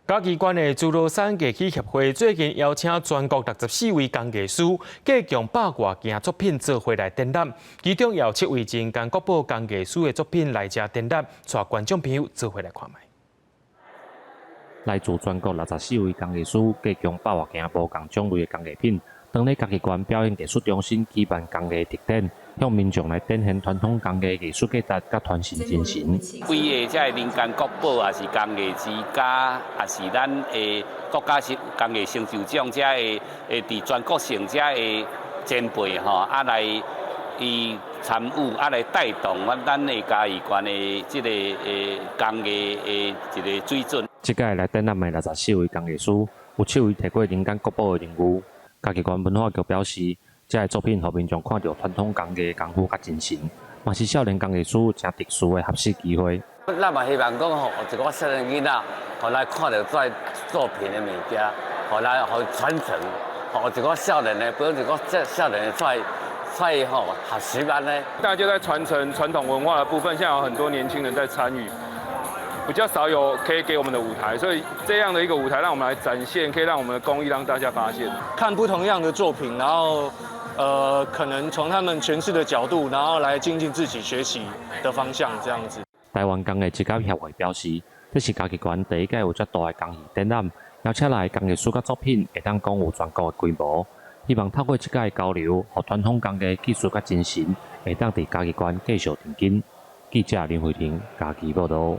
嘉義縣的諸羅山藝器協會最近邀請全國六十四位工藝師，計共百外件作品做伙來展覽，其中有七位人間國寶工藝師的作品來遮展覽，帶觀眾朋友做伙來看覓。來自全國六十四位工藝師，計共百外件無仝種類的工藝品，當咧嘉義縣表演藝術中心舉辦工藝特展，向民眾來展現傳統工藝藝術價值佮傳承精神。幾个這个民間國寶，也是工藝之家，也是咱的國家級工藝成就獎，這个佇全國性這个前輩吼，啊來伊參與，啊來帶動阮的嘉義縣的這个工藝的一个水準。這屆來展覽的六十四位工藝師，有七位提過人間國寶的榮譽。嘉義縣文化局表示，這个作品予民眾看著傳統工藝功夫佮精神，嘛是少年工藝師誠特殊的學習機會。咱嘛希望講吼，一寡少年囡仔，予來看著這作品的物件，予來予傳承，予一寡少年的，比如一寡這少年的出來出來吼學習按呢。大家在傳承傳統文化的部分，現在有很多年輕人在參與，比較少有可以給我們的舞台，所以這樣的一個舞台，讓我們來展現，可以讓我們的工藝讓大家發現。看不同樣的作品，然後，可能從他們詮釋的角度，然後來精進自己學習的方向，這樣子。台灣工藝職業協會表示，這是嘉義縣第一屆有遮大的工藝展覽，邀請來的工藝師佮作品會當講有全國的規模，希望透過這屆交流，予傳統工藝技術佮精神會當佇嘉義縣繼續長根。記者林慧婷嘉義報導。